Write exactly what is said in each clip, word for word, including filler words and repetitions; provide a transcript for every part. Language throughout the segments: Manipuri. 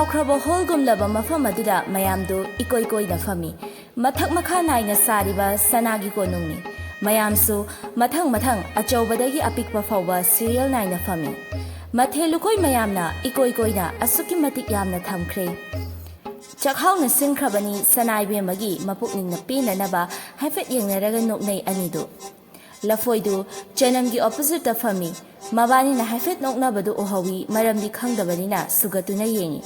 ꯆꯥꯎꯈ꯭ꯔꯕ ꯍꯣꯜꯒꯨꯝꯂꯕ ꯃꯐꯝ ꯑꯗꯨꯗ ꯃꯌꯥꯝꯗꯨ ꯏꯀꯣꯏ ꯀꯣꯏꯅ ꯐꯝꯃꯤ꯫ ꯃꯊꯛ ꯃꯈꯥ ꯅꯥꯏꯅ ꯁꯥꯔꯤꯕ ꯁꯅꯥꯒꯤ ꯀꯣꯅꯨꯡꯅꯤ꯫ ꯃꯌꯥꯝꯁꯨ ꯃꯊꯪ ꯃꯊꯪ ꯑꯆꯧꯕꯗꯒꯤ ꯑꯄꯤꯛꯄ ꯐꯥꯎꯕ ꯁꯤꯔꯤꯌꯦꯜ ꯅꯥꯏꯅ ꯐꯝꯃꯤ꯫ ꯃꯊꯦꯜ ꯂꯨꯀꯣꯏ ꯃꯌꯥꯝꯅ ꯏꯀꯣꯏ ꯀꯣꯏꯅ ꯑꯁꯨꯛꯀꯤ ꯃꯇꯤꯛ ꯌꯥꯝꯅ ꯊꯝꯈ꯭ꯔꯦ꯫ ꯆꯥꯛꯍꯥꯎꯅ ꯁꯤꯟꯈ꯭ꯔꯕꯅꯤ ꯁꯅꯥ ꯏꯕꯦꯝꯃꯒꯤ ꯃꯄꯨꯛꯅꯤꯡꯅ ꯄꯦꯟꯅꯅꯕ꯫ ꯍꯥꯏꯐꯦꯠ ꯌꯦꯡꯅꯔꯒ ꯅꯣꯛꯅꯩ ꯑꯅꯤꯗꯨ꯫ ꯂꯐꯣꯏꯗꯨ ꯆꯅꯝꯒꯤ ꯑꯣꯄꯣꯖꯤꯠꯇ ꯐꯝꯃꯤ꯫ ꯃꯕꯥꯅꯤꯅ ꯍꯥꯏꯐꯦꯠ ꯅꯣꯛꯅꯕꯗꯨ ꯎꯍꯧꯏ, ꯃꯔꯝꯗꯤ ꯈꯪꯗꯕꯅꯤꯅ ꯁꯨꯒꯠꯇꯨꯅ ꯌꯦꯡꯏ꯫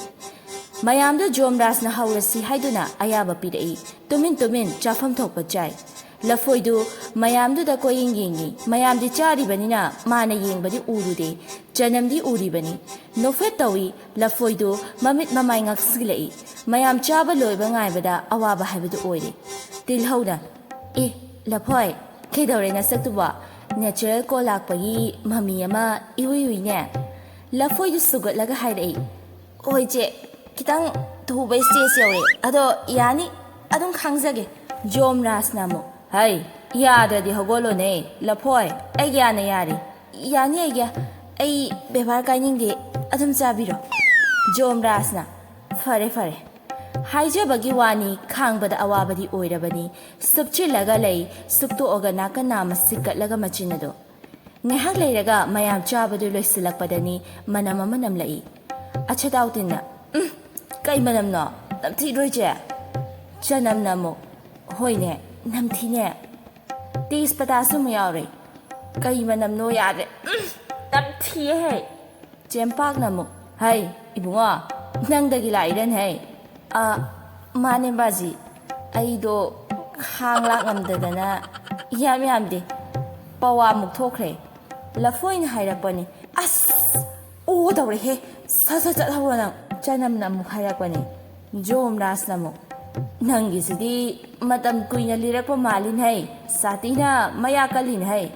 ꯃꯌꯥꯝꯗꯨ ꯖꯣꯝꯔꯥꯖꯅ ꯍꯧꯔꯁꯤ ꯍꯥꯏꯗꯨꯅ ꯑꯌꯥꯕ ꯄꯤꯔꯛꯏ꯫ ꯇꯨꯃꯤꯟ ꯇꯨꯃꯤꯟ ꯆꯥꯐꯝ ꯊꯣꯛꯄ ꯆꯥꯏ꯫ ꯂꯐꯣꯏꯗꯨ ꯃꯌꯥꯝꯗꯨꯗ ꯀꯣꯏꯌꯦꯡ ꯌꯦꯡꯏ꯫ ꯃꯌꯥꯝꯗꯤ ꯆꯥꯔꯤꯕꯅꯤꯅ ꯃꯥꯅ ꯌꯦꯡꯕꯗꯤ ꯎꯔꯨꯗꯦ꯫ ꯆꯅꯝꯗꯤ ꯎꯔꯤꯕꯅꯤ꯫ ꯅꯣꯐꯦꯠ ꯇꯧꯏ꯫ ꯂꯐꯣꯏꯗꯨ ꯃꯃꯤꯠ ꯃꯃꯥꯏ ꯉꯛꯁꯤꯜꯂꯛꯏ꯫ ꯃꯌꯥꯝ ꯆꯥꯕ ꯂꯣꯏꯕ ꯉꯥꯏꯕꯗ ꯑꯋꯥꯕ ꯍꯥꯏꯕꯗꯨ ꯑꯣꯏꯔꯦ꯫ ꯇꯤꯜꯍꯧꯅ, "ꯑꯦ, ꯂꯐꯣꯏ, ꯀꯩꯗꯧꯔꯦ ꯅꯁꯛꯇꯨꯕꯣ? ꯅꯦꯆꯔꯦꯜ ꯀꯣꯜ ꯂꯥꯛꯄꯒꯤ ꯃꯃꯤ ꯑꯃ ꯏꯎꯏ ꯎꯏꯅꯦ?" ꯂꯐꯣꯏꯗꯨ ꯁꯨꯒꯠꯂꯒ ꯍꯥꯏꯔꯛꯏ꯫ "ꯍꯣꯏ ꯆꯦ, ꯈꯤꯇꯪ ꯊꯨꯕ ꯁ꯭ꯇꯦꯖ ꯌꯧꯔꯦ꯫ ꯑꯗꯣ ꯌꯥꯅꯤ, ꯑꯗꯨꯝ ꯈꯥꯡꯖꯒꯦ꯫" ꯖꯣꯝ ꯔꯥꯖꯅ ꯑꯃꯨꯛ, "ꯍꯩ, ꯌꯥꯗ꯭ꯔꯗꯤ ꯍꯧꯒꯠꯂꯣꯅꯦ, ꯂꯐꯣꯏ, ꯑꯩꯒꯤ ꯌꯥꯅ ꯌꯥꯔꯦ꯫" "ꯌꯥꯅꯤ ꯑꯩꯒꯤ, ꯑꯩ ꯕꯦꯕꯥꯔ ꯀꯥꯏꯅꯤꯡꯗꯦ, ꯑꯗꯨꯝ ꯆꯥꯕꯤꯔꯣ꯫" ꯖꯣꯝ ꯔꯥꯖꯅ, "ꯐꯔꯦ, ꯐꯔꯦ꯫" ꯍꯥꯏꯖꯕꯒꯤ ꯋꯥꯅꯤ, ꯈꯥꯡꯕꯗ ꯑꯋꯥꯕꯗꯤ ꯑꯣꯏꯔꯕꯅꯤ꯫ ꯁꯨꯞꯆꯤꯜꯂꯒ ꯂꯩ, ꯁꯨꯞꯇꯣꯛꯑꯒ ꯅꯥꯀꯟ ꯅꯥꯝꯃ ꯁꯤꯛꯀꯠꯂꯒ ꯃꯆꯤꯟ ꯑꯗꯣ꯫ ꯉꯥꯏꯍꯥꯛ ꯂꯩꯔꯒ ꯃꯌꯥꯝ ꯆꯥꯕꯗꯨ ꯂꯣꯏꯁꯤꯜꯂꯛꯄꯗꯅꯤ ꯃꯅꯝ ꯑꯃ ꯅꯝꯂꯛꯏ꯫ ꯑꯆꯥꯇꯥꯎ ꯇꯤꯟꯅ, "ꯎꯝ, ꯀꯩ ꯃꯅꯝꯅꯣ? ꯅꯝꯊꯤꯗ꯭ꯔꯣ ꯏꯆꯦ?" ꯆꯅꯝꯅ ꯑꯃꯨꯛ, "ꯍꯣꯏꯅꯦ, ꯅꯝꯊꯤꯅꯦ꯫ ꯇꯦꯖꯄꯇꯥꯁꯨ ꯑꯃꯨꯛ ꯌꯥꯎꯔꯦ꯫ ꯀꯩ ꯃꯅꯝꯅꯣ? ꯌꯥꯗ꯭ꯔꯦ꯫ ꯎꯝ, ꯅꯝꯊꯤꯌꯦꯍꯦ꯫" ꯆꯦꯝꯄꯥꯛꯅ ꯑꯃꯨꯛ, "ꯍꯩ, ꯏꯕꯨꯡꯉꯣ, ꯅꯪꯗꯒꯤ ꯂꯥꯛꯏꯔꯅꯦ ꯍꯩ?" "ꯑ, ꯃꯥꯅꯦ ꯕꯥꯖꯤ, ꯑꯩꯗꯣ ꯈꯥꯡ ꯂꯥꯛ ꯉꯝꯗꯗꯅ ꯏꯌꯥꯝ ꯌꯥꯝꯗꯦ꯫ ꯄꯋꯥꯃꯨꯛ ꯊꯣꯛꯈ꯭ꯔꯦ꯫" ꯂꯐꯣꯏꯅ ꯍꯥꯏꯔꯛꯄꯅꯤ꯫ "ꯑꯁ! ꯑꯣ ꯇꯧꯔꯦꯍꯦ꯫ ꯁꯠ ꯁꯠ ꯆꯠꯍꯧꯔꯣ ꯅꯪ꯫" ꯆꯅꯝꯅ ꯑꯃꯨꯛ ꯍꯥꯏꯔꯛꯄꯅꯤ꯫ ꯖꯣꯝ ꯔꯥꯖꯅ ꯑꯃꯨꯛ, "ꯅꯪꯒꯤꯁꯤꯗꯤ ꯃꯇꯝ ꯀꯨꯏꯅ ꯂꯤꯔꯛꯄ ꯃꯥꯜꯂꯤꯅꯦ ꯍꯩ꯫ ꯁꯥꯇꯤꯅ ꯃꯌꯥ ꯀꯜꯂꯤꯅꯦ ꯍꯩ꯫"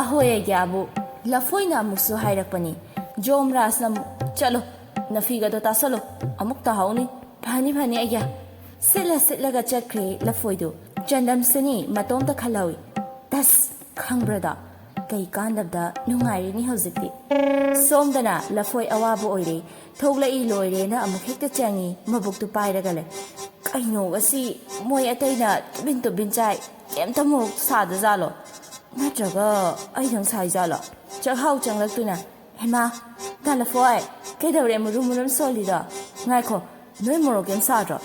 "ꯑꯍꯣꯏ ꯑꯩꯒꯤꯕꯨ꯫" ꯂꯐꯣꯏꯅ ꯑꯃꯨꯛꯁꯨ ꯍꯥꯏꯔꯛꯄꯅꯤ꯫ ꯖꯣꯝ ꯔꯥꯖꯅ ꯑꯃꯨꯛ, "ꯆꯠꯂꯣ, ꯅꯐꯤꯒꯗꯣ ꯇꯥꯁꯜꯂꯣ, ꯑꯃꯨꯛ ꯇꯥꯍꯧꯅꯤ꯫" "ꯐꯅꯤ, ꯐꯅꯤ ꯑꯩꯒꯤ꯫" ꯁꯤꯠꯂ ꯁꯤꯠꯂꯒ ꯆꯠꯈ꯭ꯔꯦ ꯂꯐꯣꯏꯗꯨ꯫ ꯆꯅꯝꯁꯤꯅꯤ ꯃꯇꯣꯝꯇ ꯈꯜꯍꯧꯏ꯫ "ꯇꯁ, ꯈꯪꯕ꯭ꯔꯗꯣ?" ꯀꯩ ꯀꯥꯟꯗꯕꯗ ꯅꯨꯡꯉꯥꯏꯔꯤꯅꯤ ꯍꯧꯖꯤꯛꯇꯤ꯫ ꯁꯣꯝꯗꯅ ꯂꯐꯣꯏ ꯑꯋꯥꯕ ꯑꯣꯏꯔꯦ, ꯊꯣꯛꯂꯛꯏ ꯂꯣꯏꯔꯦꯅ ꯑꯃꯨꯛ ꯍꯦꯛꯇ ꯆꯪꯉꯤ, ꯃꯕꯨꯛꯇꯨ ꯄꯥꯏꯔꯒ ꯂꯩ꯫ ꯀꯩꯅꯣ ꯑꯁꯤ, ꯃꯣꯏ ꯑꯇꯩꯅ ꯇꯨꯕꯤꯟ ꯇꯨꯕꯤꯟ ꯆꯥꯏ, ꯀꯩꯝꯇ ꯃꯣꯔꯣꯛ ꯁꯥꯗꯖꯥꯠꯂꯣ? ꯅꯠꯇ꯭ꯔꯒ ꯑꯩꯗꯪ ꯁꯥꯏꯖꯥꯠꯂꯣ? ꯆꯥꯛꯍꯥꯎ ꯆꯪꯂꯛꯇꯨꯅ, "ꯍꯩꯃꯥ, ꯗꯥ ꯂꯐꯣꯏ, ꯀꯩꯗꯧꯔꯦ ꯃꯨꯔꯨꯝ ꯃꯨꯔꯨꯝ ꯁꯣꯜꯂꯤꯗꯣ? ꯉꯥꯏꯈꯣ, ꯅꯣꯏ ꯃꯣꯔꯣꯛ ꯀꯩꯝ ꯁꯥꯗ꯭ꯔꯣ?"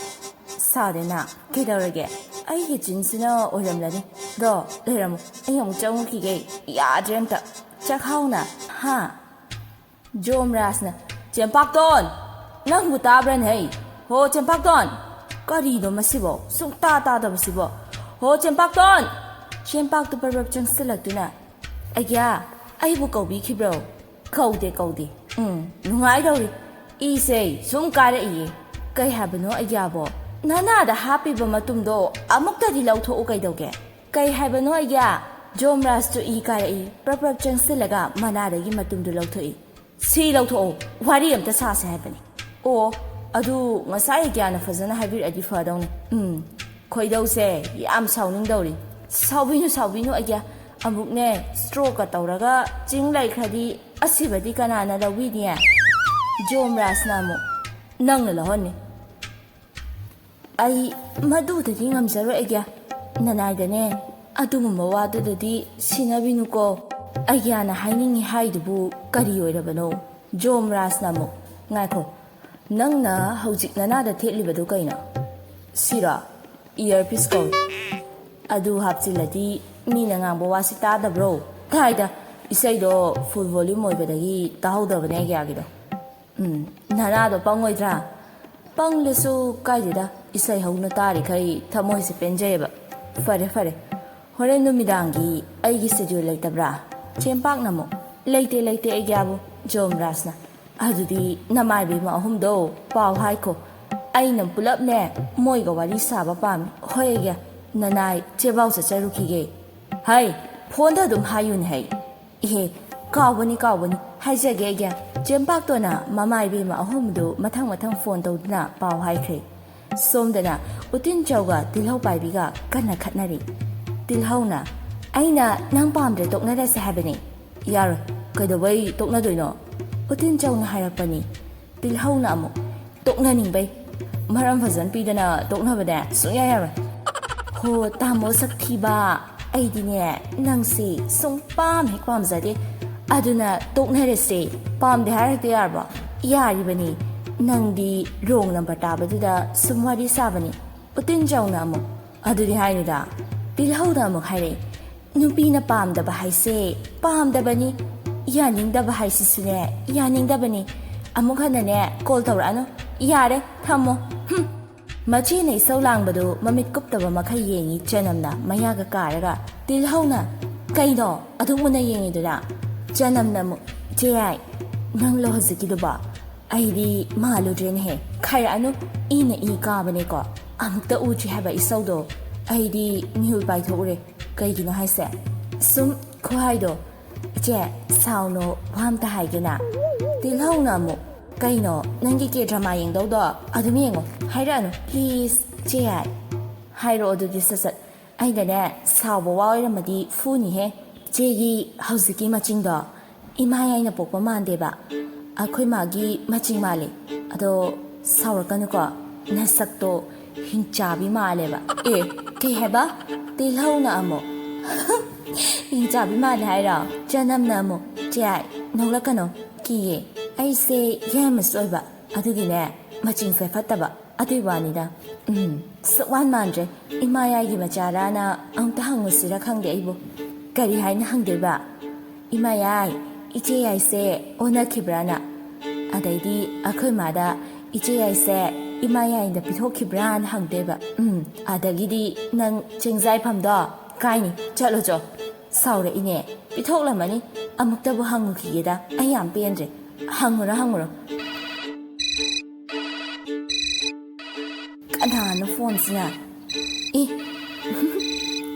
"ꯁꯥꯗꯦꯅ, ꯀꯩꯗꯧꯔꯒꯦ? ꯑꯩꯒꯤ ꯆꯤꯟꯁꯤꯅ ꯑꯣꯏꯔꯝꯂꯅꯤ꯫ ꯗꯣ, ꯂꯩꯔꯝꯃꯣ, ꯑꯩ ꯑꯃꯨꯛ ꯆꯪꯉꯨꯈꯤꯒꯦ, ꯌꯥꯗ꯭ꯔꯦ ꯑꯝꯇ꯫" ꯆꯥꯛꯍꯥꯎꯅ, "ꯍꯥ?" ꯖꯣꯝꯔꯥꯖꯅ, "ꯆꯦꯝꯄꯥꯛꯇꯣꯟ! ꯅꯪꯕꯨ ꯇꯥꯕ꯭ꯔꯅꯦ ꯍꯩ? ꯍꯣ, ꯆꯦꯝꯄꯥꯛꯇꯣꯟ!" ꯀꯔꯤꯅꯣ ꯃꯁꯤꯕꯣ? ꯁꯨꯡꯇꯥ ꯇꯥꯗꯕꯁꯤꯕꯣ? "ꯍꯣ, ꯆꯦꯝꯄꯥꯛꯇꯣꯟ!" ꯆꯦꯝꯄꯥꯛꯇꯨ ꯄꯔꯞ ꯆꯪꯁꯤꯜꯂꯛꯇꯨꯅ, "ꯑꯩꯒ꯭ꯌꯥ, ꯑꯩꯕꯨ ꯀꯧꯕꯤꯈꯤꯕ꯭ꯔꯣ?" "ꯀꯧꯗꯦ, ꯀꯧꯗꯦ꯫ ꯎꯝ, ꯅꯨꯡꯉꯥꯏꯗꯧꯔꯤ꯫ ꯏꯁꯦ ꯁꯨꯝ ꯀꯥꯔꯛꯏꯌꯦ꯫" "ꯀꯩ ꯍꯥꯏꯕꯅꯣ ꯑꯩꯒ꯭ꯌꯥꯕꯣ? ꯅꯅꯥꯗ ꯍꯥꯞꯄꯤꯕ ꯃꯇꯨꯝꯗꯣ ꯑꯃꯨꯛꯇꯗꯤ ꯂꯧꯊꯣꯛꯎ ꯀꯩꯗꯧꯒꯦ?" "ꯀꯩ ꯍꯥꯏꯕꯅꯣ ꯑꯩꯒ꯭ꯌꯥ?" ꯖꯣꯝꯔꯥꯖꯇꯨ ꯏ ꯀꯥꯔꯛꯏ꯫ ꯄ꯭ꯔꯞ ꯄ꯭ꯔꯞ ꯆꯪꯁꯤꯜꯂꯒ ꯃꯅꯥꯗꯒꯤ ꯃꯇꯨꯝꯗꯨ ꯂꯧꯊꯣꯛꯏ꯫ "ꯁꯤ ꯂꯧꯊꯣꯛꯑꯣ, ꯋꯥꯔꯤ ꯑꯝꯇ ꯁꯥꯁꯦ ꯍꯥꯏꯕꯅꯤ꯫" "ꯑꯣ, ꯑꯗꯨ ꯉꯁꯥꯏ ꯑꯩꯒ꯭ꯌꯥꯅ ꯐꯖꯅ ꯍꯥꯏꯕꯤꯔꯛꯑꯗꯤ ꯐꯗꯧꯅꯤ꯫" "ꯎꯝ, ꯈꯣꯏꯗꯧꯁꯦ ꯌꯥꯝ ꯁꯥꯎꯅꯤꯡꯗꯧꯔꯤ꯫" "ꯁꯥꯎꯕꯤꯅꯨ, ꯁꯥꯎꯕꯤꯅꯨ ꯑꯩꯒ꯭ꯌꯥ꯫ ꯑꯃꯨꯛꯅꯦ ꯁ꯭ꯇ꯭ꯔꯣꯛꯀ ꯇꯧꯔꯒ ꯆꯤꯡ ꯂꯩꯈ꯭ꯔꯗꯤ ꯑꯁꯤꯕꯗꯤ ꯀꯅꯥꯅ ꯂꯧꯕꯤꯅꯤ?" ꯖꯣꯝꯔꯥꯖꯅ ꯑꯃꯨꯛ, "ꯅꯪꯅ ꯂꯧꯍꯟꯅꯤ꯫" "ꯑꯩ ꯃꯗꯨꯗꯗꯤ ꯉꯝꯖꯔꯣꯏ ꯑꯩꯒ꯭ꯌꯥ꯫ ꯅꯅꯥꯏꯗꯅꯦ ꯑꯗꯨꯒꯨꯝꯕ ꯋꯥꯗꯨꯗꯗꯤ ꯁꯤꯟꯅꯕꯤꯅꯨꯀꯣ꯫" "ꯑꯩꯒ꯭ꯌꯥꯅ ꯍꯥꯏꯅꯤꯡꯉꯤ ꯍꯥꯏꯗꯨꯕꯨ ꯀꯔꯤ ꯑꯣꯏꯔꯕꯅꯣ?" ꯖꯣꯝꯔꯥꯖꯅ ꯑꯃꯨꯛ, "ꯉꯥꯏꯈꯣ, ꯅꯪꯅ ꯍꯧꯖꯤꯛ ꯅꯅꯥꯗ ꯊꯦꯠꯂꯤꯕꯗꯨ ꯀꯩꯅꯣ?" "ꯁꯤꯔꯣ? ꯏꯌꯔꯄꯤꯁ ꯀꯧꯏ꯫ ꯑꯗꯨ ꯍꯥꯞꯆꯤꯜꯂꯗꯤ ꯃꯤꯅ ꯉꯥꯡꯕ ꯋꯥꯁꯤ ꯇꯥꯗꯕ꯭ꯔꯣ?" "ꯇꯥꯏꯗ, ꯏꯁꯩꯗꯣ ꯐꯨꯜ ꯚꯣꯂ꯭ꯌꯨꯝ ꯑꯣꯏꯕꯗꯒꯤ ꯇꯥꯍꯧꯗꯕꯅꯦ ꯑꯩꯒ꯭ꯌꯥꯒꯤꯗꯣ꯫" "ꯎꯝ, ꯅꯅꯥꯗꯣ ꯄꯪꯉꯣꯏꯗ꯭ꯔꯥ?" "ꯄꯪꯂꯁꯨ ꯀꯥꯏꯗꯦꯗ, ꯏꯁꯩ ꯍꯧꯅ ꯇꯥꯔꯤꯈꯩ ꯊꯃꯣꯏꯁꯦ ꯄꯦꯟꯖꯩꯌꯦꯕ꯫" "ꯐꯔꯦ, ꯐꯔꯦ꯫ ꯍꯣꯔꯦꯟ ꯅꯨꯃꯤꯗꯥꯡꯒꯤ ꯑꯩꯒꯤ ꯁꯦꯗ꯭ꯌꯨꯜ ꯂꯩꯇꯕ꯭ꯔꯥ?" ꯆꯦꯝꯄꯥꯛꯅ ꯑꯃꯨꯛ, "ꯂꯩꯇꯦ, ꯂꯩꯇꯦ ꯑꯩꯒ꯭ꯌꯥꯕꯨ꯫" ꯖꯣꯝꯔꯥꯖꯅ, "ꯑꯗꯨꯗꯤ ꯅꯃꯥꯏꯕꯦꯝꯃ ꯑꯍꯨꯝꯗꯣ ꯄꯥꯎ ꯍꯥꯏꯈꯣ꯫ ꯑꯩꯅ ꯄꯨꯂꯞꯅꯦ ꯃꯣꯏꯒ ꯋꯥꯔꯤ ꯁꯥꯕ ꯄꯥꯝꯃꯤ꯫" "ꯍꯣꯏ ꯑꯩꯒ꯭ꯌꯥ, ꯅꯅꯥꯏ ꯆꯦꯕꯥꯎ ꯆꯠꯆꯔꯨꯈꯤꯒꯦ꯫" "ꯍꯩ, ꯐꯣꯟꯗ ꯑꯗꯨꯝ ꯍꯥꯏꯌꯨꯅꯦ ꯍꯩ꯫" "ꯏꯍꯦ, ꯀꯥꯎꯕꯅꯤ, ꯀꯥꯎꯕꯅꯤ, ꯍꯥꯏꯖꯒꯦ ꯑꯩꯒ꯭ꯌꯥ꯫" ꯆꯦꯝꯄꯥꯛꯇꯣꯅ ꯃꯃꯥꯏꯕꯦꯝꯃ ꯑꯍꯨꯝꯗꯨ ꯃꯊꯪ ꯃꯊꯪ ꯐꯣꯟ ꯇꯧꯗꯨꯅ ꯄꯥꯎ ꯍꯥꯏꯈ꯭ꯔꯦ꯫ ꯁꯣꯝꯗꯅ ꯎꯇꯤꯟ ꯆꯧꯒ ꯇꯤꯜꯍꯧ ꯄꯥꯏꯕꯤꯒ ꯀꯟꯅ ꯈꯠꯅꯔꯤ꯫ ꯇꯤꯜꯍꯧꯅ, ꯑꯩꯅ ꯅꯪ ꯄꯥꯝꯗ꯭ꯔꯦ, ꯇꯣꯛꯅꯔꯁꯦ ꯍꯥꯏꯕꯅꯤ꯫ ꯌꯥꯔꯣꯏ꯫ ꯀꯩꯗꯧꯕꯩ ꯇꯣꯛꯅꯗꯣꯏꯅꯣ? ꯎꯇꯤꯟ ꯆꯧꯅ ꯍꯥꯏꯔꯛꯄꯅꯤ꯫ ꯇꯤꯜꯍꯧꯅ ꯑꯃꯨꯛ, ꯇꯣꯛꯅꯅꯤꯡꯕꯩ꯫ ꯃꯔꯝ ꯐꯖꯅ ꯄꯤꯗꯅ ꯇꯣꯛꯅꯕꯅꯦ ꯁꯨꯡꯌꯥ ꯌꯥꯔꯣꯏ꯫ ꯍꯣ ꯇꯥꯃꯣ ꯁꯛꯊꯤꯕ, ꯑꯩꯗꯤꯅꯦ ꯅꯪꯁꯤ ꯁꯨꯝ ꯄꯥꯝ ꯍꯦꯛ ꯄꯥꯝꯖꯗꯦ꯫ ꯑꯗꯨꯅ ꯇꯣꯛꯅꯔꯁꯦ꯫ ꯄꯥꯝꯗꯦ ꯍꯥꯏꯔ ꯍꯦꯛꯇ ꯌꯥꯔꯕꯣ? ꯌꯥꯔꯤꯕꯅꯤ꯫ ꯅꯪꯗꯤ ꯔꯣꯡ ꯅꯝꯕꯔ ꯇꯥꯕꯗꯨꯗ ꯁꯨꯝ ꯋꯥꯔꯤ ꯁꯥꯕꯅꯤ꯫ ꯎꯇꯤꯟ ꯆꯧꯅ ꯑꯃꯨꯛ, ꯑꯗꯨꯗꯤ ꯍꯥꯏꯅꯨꯗ꯫ ꯇꯤꯜꯍꯧꯅ ꯑꯃꯨꯛ ꯍꯥꯏꯔꯛꯏ, ꯅꯨꯄꯤꯅ ꯄꯥꯝꯗꯕ ꯍꯥꯏꯁꯦ ꯄꯥꯝꯗꯕꯅꯤ, ꯌꯥꯅꯤꯡꯗꯕ ꯍꯥꯏꯁꯤꯁꯨꯅꯦ ꯌꯥꯅꯤꯡꯗꯕꯅꯤ꯫ ꯑꯃꯨꯛ ꯍꯟꯅꯅꯦ ꯀꯣꯜ ꯇꯧꯔꯛꯑꯅꯨ꯫ ꯌꯥꯔꯦ, ꯊꯝꯃꯣ꯫ ꯍꯨꯝ꯫ ꯃꯆꯦꯅ ꯏꯁꯧ ꯂꯥꯡꯕꯗꯨ ꯃꯃꯤꯠ ꯀꯨꯞꯇꯕ ꯃꯈꯩ ꯌꯦꯡꯉꯤ ꯆꯅꯝꯅ ꯃꯌꯥꯒ ꯀꯥꯔꯒ꯫ ꯇꯤꯜꯍꯧꯅ, ꯀꯩꯅꯣ ꯑꯗꯨꯛ ꯃꯨꯟꯅ ꯌꯦꯡꯉꯤꯗꯨꯅ? ꯆꯅꯝꯅ ꯑꯃꯨꯛ, ꯆꯦ ꯌꯥꯏ, ꯅꯪꯂꯣ ꯍꯧꯖꯤꯛꯀꯤꯗꯨꯕꯣ? ꯑꯩꯗꯤ ꯃꯥꯜꯂꯨꯗ꯭ꯔꯦꯅꯦꯍꯦ꯫ ꯈꯥꯏꯔꯛꯑꯅꯨ, ꯏꯅ ꯏ ꯀꯥꯕꯅꯦꯀꯣ꯫ ꯑꯃꯨꯛꯇ ꯎꯗ꯭ꯔꯤ ꯍꯥꯏꯕ ꯏꯁꯧꯗꯣ꯫ ꯑꯩꯗꯤ ꯃꯤꯍꯨꯜ ꯄꯥꯏꯊꯣꯛꯎꯔꯦ꯫ ꯀꯩꯒꯤꯅꯣ ꯍꯥꯏꯁꯦ? ꯁꯨꯝ ꯈꯨꯍꯥꯏꯗꯣ꯫ ꯏꯆꯦ, ꯁꯥꯎꯅꯣ, ꯋꯥ ꯑꯝꯇ ꯍꯥꯏꯒꯦꯅ꯫ ꯇꯤꯜꯍꯧꯅ ꯑꯃꯨꯛ, ꯀꯩꯅꯣ ꯅꯪꯒꯤ ꯀꯦ ꯗ꯭ꯔꯃꯥ ꯌꯦꯡꯗꯧꯗꯣ? ꯑꯗꯨꯝ ꯌꯦꯡꯉꯣ, ꯍꯥꯏꯔꯛꯑꯅꯨ please꯫ ꯆꯦ ꯌꯥꯏ, ꯍꯥꯏꯔꯛꯑꯣ ꯑꯗꯨꯗꯤ ꯁꯠ ꯁꯠ꯫ ꯑꯩꯅꯅꯦ ꯁꯥꯎꯕ ꯋꯥ ꯑꯣꯏꯔꯝꯃꯗꯤ ꯐꯨꯅꯤꯍꯦ꯫ ꯆꯦꯒꯤ ꯍꯧꯖꯤꯛꯀꯤ ꯃꯆꯤꯡꯗꯣ ꯏꯃꯥ ꯌꯥꯏꯅ ꯄꯣꯛꯄ ꯃꯥꯟꯗꯦꯕ꯫ ꯑꯩꯈꯣꯏ ꯃꯥꯒꯤ ꯃꯆꯤꯡ ꯃꯥꯜꯂꯦ꯫ ꯑꯗꯣ ꯁꯥꯎꯔꯛꯀꯅꯨꯀꯣ, ꯅꯁꯛꯇꯣ ꯍꯤꯡꯆꯥꯕꯤ ꯃꯥꯜꯂꯦꯕ꯫ ꯑꯦ, ꯀꯩ ꯍꯥꯏꯕ? ꯇꯤꯜꯍꯧꯅ ꯑꯃꯨꯛ, ꯍꯤꯡꯆꯥꯕꯤ ꯃꯥꯜꯂꯦ ꯍꯥꯏꯔꯣ? ꯆꯅꯝꯅ ꯑꯃꯨꯛ, ꯆꯦ ꯌꯥꯏ, ꯅꯣꯛꯂꯛꯀꯅꯣ, ꯀꯤꯌꯦ꯫ ꯑꯩꯁꯦ ꯌꯥꯏꯃꯁꯨ ꯑꯣꯏꯕ, ꯑꯗꯨꯒꯤꯅꯦ ꯃꯆꯤꯡꯁꯦ ꯐꯠꯇꯕ꯫ ꯑꯗꯨꯏ ꯋꯥꯅꯤꯗ꯫ ꯎꯝ, ꯁꯨꯛꯃꯥꯟ ꯃꯥꯟꯗ꯭ꯔꯦ꯫ ꯏꯃꯥ ꯌꯥꯏꯒꯤ ꯃꯆꯥꯔꯥꯅ ꯑꯃꯨꯛꯇ ꯍꯪꯉꯨꯁꯤꯔ ꯈꯪꯗꯦ ꯑꯩꯕꯨ꯫ ꯀꯔꯤ ꯍꯥꯏꯅ ꯍꯪꯗꯣꯏꯕ? ꯏꯃꯥ ꯌꯥꯏ, ꯏꯆꯦ ꯌꯥꯏꯁꯦ ꯑꯣꯟꯅꯈꯤꯕ꯭ꯔꯥꯅ? ꯑꯗꯩꯗꯤ ꯑꯩꯈꯣꯏ ꯃꯥꯗ ꯏꯆꯦ ꯌꯥꯏꯁꯦ ꯏꯃꯥ ꯌꯥꯏꯗ ꯄꯤꯊꯣꯛꯈꯤꯕ꯭ꯔꯥꯅ ꯍꯪꯗꯣꯏꯕ꯫ ꯎꯝ, ꯑꯗꯒꯤꯗꯤ ꯅꯪ ꯆꯦꯡꯖꯥꯏꯐꯝꯗꯣ ꯀꯥꯏꯅꯤ, ꯆꯠꯂꯣ ꯆꯣ꯫ ꯁꯥꯎꯔꯛꯏꯅꯦ꯫ ꯄꯤꯊꯣꯛꯂꯝꯃꯅꯤ꯫ ꯑꯃꯨꯛꯇꯕꯨ ꯍꯪꯉꯨꯈꯤꯒꯦꯗ꯫ ꯑꯩ ꯌꯥꯝ ꯄꯦꯟꯗ꯭ꯔꯦ꯫ ꯍꯪꯉꯨꯔꯣ, ꯍꯪꯉꯨꯔꯣ꯫ ꯀꯅꯥꯅꯣ ꯐꯣꯟꯁꯤꯅ? ꯏ꯫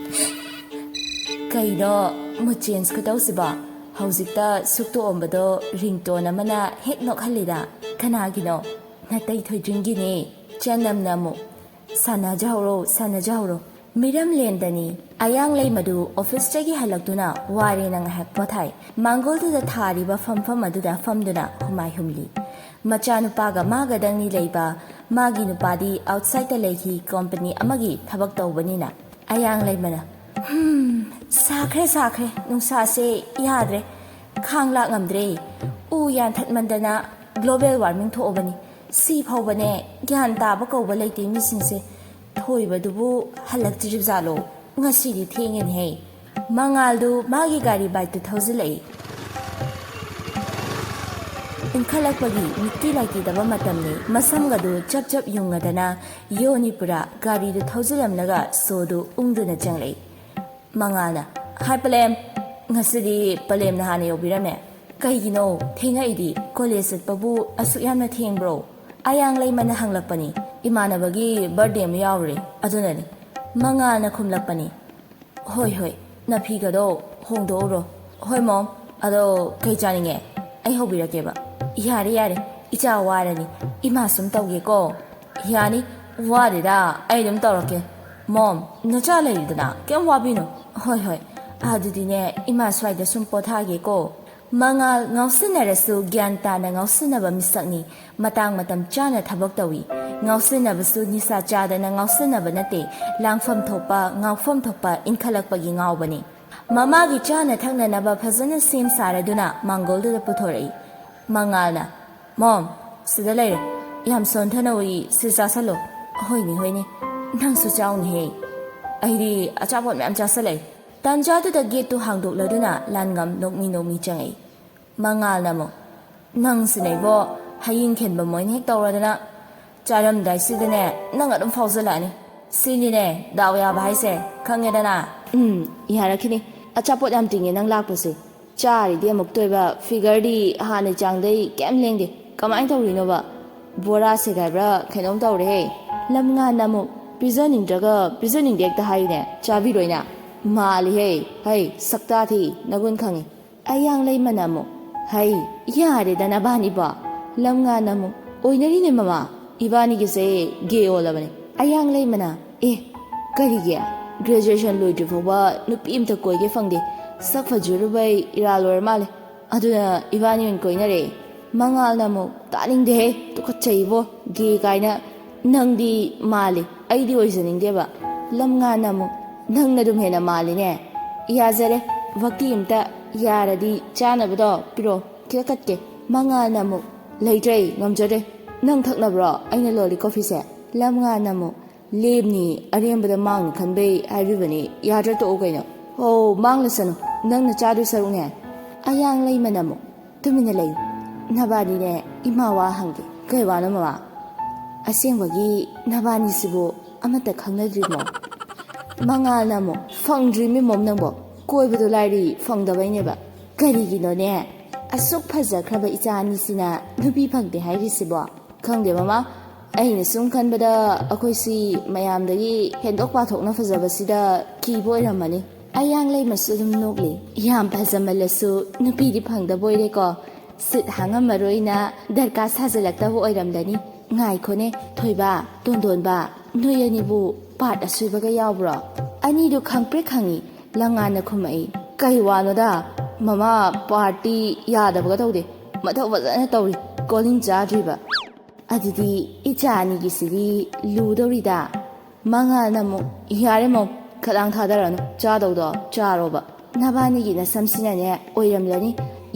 ꯀꯩꯅꯣ ꯃꯨꯠ ꯆꯦꯟꯖ ꯈꯨꯇꯧꯁꯤꯕꯣ? ꯍꯧꯖꯤꯛꯇ ꯁꯨꯛꯇꯣꯛꯑꯝꯕꯗꯣ ꯔꯤꯡꯇꯣꯟ ꯑꯃꯅ ꯍꯦꯛ ꯅꯣꯛꯍꯜꯂꯤꯗ꯫ ꯀꯅꯥꯒꯤꯅꯣ? ꯅꯥꯇꯩ ꯊꯣꯏꯗ꯭ꯔꯤꯡꯒꯤꯅꯦ꯫ ꯆꯅꯝꯅ ꯑꯃꯨꯛ, ꯁꯥꯟꯅꯖꯍꯧꯔꯣ, ꯁꯥꯟꯅꯖꯍꯧꯔꯣ꯫ ꯃꯤꯔꯝꯂꯦꯟꯗꯅꯤ꯫ ꯑꯌꯥꯡ ꯂꯩꯃꯗꯨ ꯑꯣꯐꯤꯁꯇꯒꯤ ꯍꯜꯂꯛꯇꯨꯅ ꯋꯥꯔꯦꯅ ꯉꯥꯏꯍꯥꯛ ꯄꯣꯊꯥꯏ꯫ ꯃꯥꯡꯒꯣꯜꯗꯨꯗ ꯊꯥꯔꯤꯕ ꯐꯝꯐꯝ ꯑꯗꯨꯗ ꯐꯝꯗꯨꯅ ꯍꯨꯃꯥꯏ ꯍꯨꯝꯂꯤ꯫ ꯃꯆꯥꯅꯨꯄꯥꯒ ꯃꯥꯒꯗꯪꯅꯤ ꯂꯩꯕ꯫ ꯃꯥꯒꯤ ꯅꯨꯄꯥꯗꯤ ꯑꯥꯎꯠꯁꯥꯏꯗꯇ ꯂꯩꯈꯤ, ꯀꯣꯝꯄꯅꯤ ꯑꯃꯒꯤ ꯊꯕꯛ ꯇꯧꯕꯅꯤꯅ꯫ ꯑꯌꯥꯡ ꯂꯩꯃꯅ, "ꯍꯝ, ꯁꯥꯈ꯭ꯔꯦ, ꯁꯥꯈ꯭ꯔꯦ, ꯅꯨꯡꯁꯥꯁꯦ ꯌꯥꯗ꯭ꯔꯦ, ꯈꯥꯡ ꯂꯥꯛ ꯉꯝꯗ꯭ꯔꯦ꯫ ꯎ ꯌꯥꯟꯊꯠꯃꯟꯗꯅ ꯒ꯭ꯂꯣꯕꯦꯜ ꯋꯥꯔꯃꯤꯡ ꯊꯣꯛꯑꯕꯅꯤ꯫ ꯁꯤ ꯐꯥꯎꯕꯅꯦ ꯒ꯭ꯌꯥꯟ ꯇꯥꯕ ꯀꯧꯕ ꯂꯩꯇꯦ ꯃꯤꯁꯤꯡꯁꯦ꯫ ꯊꯣꯏꯕꯗꯨꯕꯨ ꯍꯜꯂꯛꯇ꯭ꯔꯤꯕꯖꯥꯠꯂꯣ? ꯉꯁꯤꯗꯤ ꯊꯦꯡꯉꯦꯅꯦꯍꯦ꯫" ꯃꯉꯥꯜꯗꯨ ꯃꯥꯒꯤ ꯒꯥꯔꯤ ꯕꯥꯏꯛꯇꯨ ꯊꯧꯖꯤꯜꯂꯛꯏ꯫ ꯏꯟꯈꯠꯂꯛꯄꯒꯤ ꯃꯤꯠꯀꯤ ꯂꯥꯏꯇꯤꯗꯕ ꯃꯇꯝꯅꯤ꯫ ꯃꯁꯝꯒꯗꯨ ꯆꯞ ꯆꯞ ꯌꯨꯡꯉꯗꯅ ꯌꯣꯅꯤ ꯄꯨꯔꯥ ꯒꯥꯔꯤꯗꯨ ꯊꯧꯖꯤꯜꯂꯝꯂꯒ ꯁꯣꯗꯨ ꯎꯪꯗꯨꯅ ꯆꯪꯂꯛꯏ꯫ ꯃꯉꯥꯜꯅ, "ꯍꯥꯏ ꯄꯂꯦꯝ, ꯉꯁꯤꯗꯤ ꯄꯂꯦꯝꯅ ꯍꯥꯟꯅ ꯌꯧꯕꯤꯔꯝꯃꯦ꯫ ꯀꯩꯒꯤꯅꯣ ꯊꯦꯡꯉꯛꯏꯗꯤ? ꯀꯣꯂꯦꯖ ꯆꯠꯄꯕꯨ ꯑꯁꯨꯛ ꯌꯥꯝꯅ ꯊꯦꯡꯕ꯭ꯔꯣ?" ꯑꯌꯥꯡ ꯂꯩꯃꯅ ꯍꯪꯂꯛꯄꯅꯤ꯫ "ꯏꯃꯥꯟꯅꯕꯒꯤ ꯕꯥꯔꯗꯦ ꯑꯃ ꯌꯥꯎꯔꯨꯔꯦ, ꯑꯗꯨꯅꯅꯤ꯫" ꯃꯉꯥꯜꯅ ꯈꯨꯝꯂꯛꯄꯅꯤ꯫ "ꯍꯣꯏ, ꯍꯣꯏ, ꯅꯐꯤꯒꯗꯣ ꯍꯣꯡꯗꯣꯛꯎꯔꯣ꯫" "ꯍꯣꯏ ꯃꯣꯝ, ꯑꯗꯣ ꯀꯩ ꯆꯥꯅꯤꯡꯉꯦ? ꯑꯩ ꯍꯧꯕꯤꯔꯛꯀꯦꯕ꯫" "ꯌꯥꯔꯦ, ꯌꯥꯔꯦ, ꯏꯆꯥ ꯋꯥꯔꯅꯤ, ꯏꯃꯥ ꯁꯨꯝ ꯇꯧꯒꯦꯀꯣ꯫" "ꯌꯥꯅꯤ, ꯋꯥꯗꯦꯗ, ꯑꯩ ꯑꯗꯨꯝ ꯇꯧꯔꯛꯀꯦ꯫" "ꯃꯣꯝ, ꯅꯆꯥ ꯂꯩꯔꯤꯗꯅ, ꯀꯩꯝ ꯋꯥꯕꯤꯅꯨ꯫" "ꯍꯣꯏ, ꯍꯣꯏ, ꯑꯗꯨꯗꯤꯅꯦ, ꯏꯃꯥ ꯁ꯭ꯋꯥꯏꯗ ꯁꯨꯝ ꯄꯣꯊꯥꯒꯦꯀꯣ꯫" ꯃꯉꯥꯜ ꯉꯥꯎꯁꯤꯟꯅꯔꯁꯨ ꯒ꯭ꯌꯥꯟ ꯇꯥꯅ ꯉꯥꯎꯁꯤꯟꯅꯕ ꯃꯤꯁꯛꯅꯤ꯫ ꯃꯇꯥꯡ ꯃꯇꯝ ꯆꯥꯅ ꯊꯕꯛ ꯇꯧꯏ꯫ ꯉꯥꯎꯁꯤꯟꯅꯕꯁꯨ ꯅꯤꯁꯥ ꯆꯥꯗꯅ ꯉꯥꯎꯁꯤꯟꯅꯕ ꯅꯠꯇꯦ, ꯂꯥꯡꯐꯝ ꯊꯣꯛꯄ, ꯉꯥꯎꯐꯝ ꯊꯣꯛꯄ ꯏꯟꯈꯠꯂꯛꯄꯒꯤ ꯉꯥꯎꯕꯅꯤ꯫ ꯃꯃꯥꯒꯤ ꯆꯥꯅ ꯊꯛꯅꯅꯕ ꯐꯖꯅ ꯁꯦꯝ ꯁꯥꯔꯗꯨꯅ ꯃꯥꯡꯒꯣꯜꯗꯨꯗ ꯄꯨꯊꯣꯔꯛꯏ꯫ ꯃꯉꯥꯜꯅ, "ꯃꯣꯝ, ꯁꯤꯗ ꯂꯩꯔꯦ꯫ ꯌꯥꯝ ꯁꯣꯟꯊꯅ ꯎꯏ, ꯁꯤ ꯆꯥꯁꯜꯂꯣ꯫" "ꯍꯣꯏꯅꯦ, ꯍꯣꯏꯅꯦ, ꯅꯪꯁꯨ ꯆꯥꯎꯅꯦꯍꯦ꯫ ꯑꯩꯗꯤ ꯑꯆꯥꯄꯣꯠ ꯃꯌꯥꯝ ꯆꯥꯁꯜꯂꯛꯑꯦ꯫" ꯇꯥꯟꯖꯥꯗꯨꯗ ꯒꯦꯠꯇꯨ ꯍꯥꯡꯗꯣꯛꯂꯗꯨꯅ ꯂꯥꯟꯉꯝ ꯅꯣꯛꯃꯤ ꯅꯣꯛꯃꯤ ꯆꯪꯉꯛꯏ꯫ ꯃꯉꯥꯜꯅ ꯑꯃꯨꯛ, "ꯅꯪꯁꯤꯅ ꯏꯕꯣ, ꯍꯌꯤꯡ ꯈꯦꯟꯕ ꯃꯣꯏꯅ ꯍꯦꯛ ꯇꯧꯔꯗꯅ, ꯆꯥꯔꯝꯗꯥꯏꯁꯤꯗꯅꯦ ꯅꯪ ꯑꯗꯨꯝ ꯐꯥꯎꯖꯜꯂꯛꯑꯅꯤ꯫ ꯁꯤꯅꯤꯅꯦ ꯗꯥꯎ ꯌꯥꯕ ꯍꯥꯏꯁꯦ, ꯈꯪꯉꯦꯗꯅ?" "ꯎꯝ, ꯌꯥꯔꯛꯈꯤꯅꯤ꯫ ꯑꯆꯥꯄꯣꯠ ꯌꯥꯝ ꯇꯤꯡꯉꯦ ꯅꯪ ꯂꯥꯛꯄꯁꯦ꯫ ꯆꯥꯔꯤꯗꯤ ꯑꯃꯨꯛꯇ ꯑꯣꯏꯕ, ꯐꯤꯒꯔꯗꯤ ꯍꯥꯟꯅꯩ ꯆꯥꯡꯗꯩ ꯀꯩꯝ ꯂꯦꯡꯗꯦ꯫ ꯀꯃꯥꯏꯅ ꯇꯧꯔꯤꯅꯣꯕ? ꯕꯣꯔꯥ ꯁꯦꯒꯥꯏꯕ꯭ꯔꯥ ꯀꯩꯅꯣꯝ ꯇꯧꯔꯦꯍꯦ꯫" ꯂꯝꯉꯥꯟꯅ ꯑꯃꯨꯛ, "ꯄꯤꯖꯅꯤꯡꯗ꯭ꯔꯒ ꯄꯤꯖꯅꯤꯡꯗꯦ ꯍꯦꯛꯇ ꯍꯥꯏꯅꯦ, ꯆꯥꯕꯤꯔꯣꯏꯅ꯫ ꯃꯥꯜꯂꯤꯍꯦ, ꯍꯩ, ꯁꯛꯇꯥ ꯊꯤ, ꯅꯒꯨꯟ ꯈꯪꯉꯤ꯫" ꯑꯌꯥꯡ ꯂꯩꯃꯅ ꯑꯃꯨꯛ, "ꯍꯩ, ꯌꯥꯔꯦꯗ ꯅꯕꯥꯅꯤꯕꯣ꯫" ꯂꯝꯉꯥꯟꯅ ꯑꯃꯨꯛ, "ꯑꯣꯏꯅꯔꯤꯅꯦ ꯃꯃꯥ, ꯏꯕꯥꯅꯤꯒꯤꯁꯦ ꯒꯦ ꯑꯣꯜꯂꯕꯅꯦ꯫" ꯑꯌꯥꯡ ꯂꯩꯃꯅ, "ꯑꯦ, ꯀꯔꯤꯒꯤ? ꯒ꯭ꯔꯦꯖꯨꯑꯦꯁꯟ ꯂꯣꯏꯗ꯭ꯔꯤ ꯐꯥꯎꯕ ꯅꯨꯄꯤ ꯑꯝꯇ ꯀꯣꯏꯒꯦ ꯐꯪꯗꯦ꯫ ꯁꯛ ꯐꯖꯔꯨꯕꯩ ꯏꯔꯥ ꯂꯣꯏꯔ ꯃꯥꯜꯂꯦ꯫ ꯑꯗꯨꯅ ꯏꯕꯥꯅꯤ ꯑꯣꯏꯅ ꯀꯣꯏꯅꯔꯦ꯫ ꯃꯉꯥꯜꯅ ꯑꯃꯨꯛ, "ꯇꯥꯅꯤꯡꯗꯦꯍꯦ, ꯇꯨꯀꯠꯆꯩꯕꯣ, ꯒꯦ ꯀꯥꯏꯅ꯫ ꯅꯪꯗꯤ ꯃꯥꯜꯂꯤ, ꯑꯩꯗꯤ ꯑꯣꯏꯖꯅꯤꯡꯗꯦꯕ꯫" ꯂꯝꯉꯥꯟꯅ ꯑꯃꯨꯛ, "ꯅꯪꯅ ꯑꯗꯨꯝ ꯍꯦꯟꯅ ꯃꯥꯜꯂꯤꯅꯦ꯫ ꯌꯥꯖꯔꯦ, ꯚꯛꯇꯤ ꯑꯝꯇ ꯌꯥꯔꯗꯤ ꯆꯥꯅꯕꯗꯣ ꯄꯤꯔꯛꯑꯣ, ꯈꯤꯇ ꯀꯠꯀꯦ꯫" ꯃꯉꯥꯜꯅ ꯑꯃꯨꯛ, "ꯂꯩꯇ꯭ꯔꯦ, ꯉꯝꯖꯗ꯭ꯔꯦ꯫ ꯅꯪ ꯊꯛꯅꯕ꯭ꯔꯣ ꯑꯩꯅ ꯂꯣꯜꯂꯤ ꯀꯣꯐꯤꯁꯦ?" ꯂꯝꯉꯥꯟꯅ ꯑꯃꯨꯛ, "ꯂꯦꯝꯅꯤ, ꯑꯔꯦꯝꯕꯗ ꯃꯥꯡꯅꯤ ꯈꯟꯕꯩ ꯍꯥꯏꯕꯤꯕꯅꯤ, ꯌꯥꯗ꯭ꯔ ꯇꯣꯛꯑꯣ ꯀꯩꯅꯣ꯫" "ꯍꯣ, ꯃꯥꯡꯂꯁꯅꯨ, ꯅꯪꯅ ꯆꯥꯗꯣꯏ ꯁꯔꯨꯛꯅꯦ꯫" ꯑꯌꯥꯡ ꯂꯩꯃꯅ ꯑꯃꯨꯛ, "ꯇꯨꯃꯤꯟꯅ ꯂꯩꯌꯨ, ꯅꯕꯥꯅꯤꯅꯦ, ꯏꯃꯥ ꯋꯥ ꯍꯪꯒꯦ꯫" "ꯀꯩ ꯋꯥꯅꯣ ꯃꯃꯥ?" "ꯑꯁꯦꯡꯕꯒꯤ ꯅꯕꯥꯅꯤꯁꯤꯕꯨ ꯑꯃꯠꯇ ꯈꯪꯅꯗ꯭ꯔꯤꯃꯣ?" ꯃꯉꯥꯜꯅ ꯑꯃꯨꯛ, "ꯐꯪꯗ꯭ꯔꯤꯃꯤ ꯃꯣꯝ ꯅꯪꯕꯣ, ꯀꯣꯏꯕꯗꯣ ꯂꯥꯏꯔꯤ ꯐꯪꯗꯕꯩꯅꯦꯕ꯫" "ꯀꯔꯤꯒꯤꯅꯣꯅꯦ ꯑꯁꯨꯛ ꯐꯖꯈ꯭ꯔꯕ ꯏꯆꯥ ꯑꯅꯤꯁꯤꯅ ꯅꯨꯄꯤ ꯐꯪꯗꯦ ꯍꯥꯏꯔꯤꯁꯤꯕꯣ?" "ꯈꯪꯗꯦ ꯃꯃꯥ, ꯑꯩꯅ ꯁꯨꯝ ꯈꯟꯕꯗ ꯑꯩꯈꯣꯏꯁꯤ ꯃꯌꯥꯝꯗꯒꯤ ꯍꯦꯟꯗꯣꯛ ꯄꯥꯊꯣꯛꯅ ꯐꯖꯕꯁꯤꯗ ꯀꯤꯕ ꯑꯣꯏꯔꯝꯃꯅꯤ꯫" ꯑꯌꯥꯡ ꯂꯩꯃꯁꯨ ꯑꯗꯨꯝ ꯅꯣꯛꯂꯤ꯫ "ꯌꯥꯝ ꯐꯖꯃꯜꯂꯁꯨ ꯅꯨꯄꯤꯗꯤ ꯐꯪꯗꯕ ꯑꯣꯏꯔꯦꯀꯣ꯫ ꯁꯤꯠ ꯍꯥꯡꯉꯝꯃꯔꯣꯏꯅ ꯗꯔꯀꯥꯔ ꯁꯥꯖꯜꯂꯛꯇꯕ ꯑꯣꯏꯔꯝꯂꯅꯤ꯫" "ꯉꯥꯏꯈꯣꯅꯦ ꯊꯣꯏꯕ, ꯇꯣꯟꯗꯣꯟꯕ, ꯅꯣꯏ ꯑꯅꯤꯕꯨ ꯄꯥꯔꯠ ꯑꯁꯣꯏꯕꯒ ꯌꯥꯎꯕ꯭ꯔꯣ?" ꯑꯅꯤꯗꯨ ꯈꯪꯄ꯭ꯔꯦꯛ ꯈꯪꯉꯤ꯫ ꯂꯝꯉꯥꯟꯅ ꯈꯨꯝꯃꯛꯏ, "ꯀꯩ ꯋꯥꯅꯣꯗ ꯃꯃꯥ, ꯄꯥꯔꯠꯇꯤ ꯌꯥꯗꯕꯒ ꯇꯧꯗꯦ꯫ ꯃꯊꯧ ꯐꯖꯅ ꯇꯧꯔꯤ, ꯀꯣꯂꯤꯡ ꯆꯥꯗ꯭ꯔꯤꯕ꯫" "ꯑꯗꯨꯗꯤ ꯏꯆꯥ ꯑꯅꯤꯒꯤꯁꯤꯗꯤ ꯂꯨꯗꯧꯔꯤꯗ꯫" ꯃꯉꯥꯜꯅ ꯑꯃꯨꯛ, "ꯌꯥꯔꯦ ꯃꯧ, ꯈꯗꯥꯡ ꯊꯥꯗꯔꯅꯨ, ꯆꯥꯗꯧꯗꯣ ꯆꯥꯔꯣꯕ꯫ ꯅꯕꯥꯅꯤꯒꯤ ꯅꯁꯝꯁꯤꯅꯅꯦ ꯑꯣꯏꯔꯝꯂꯅꯤ,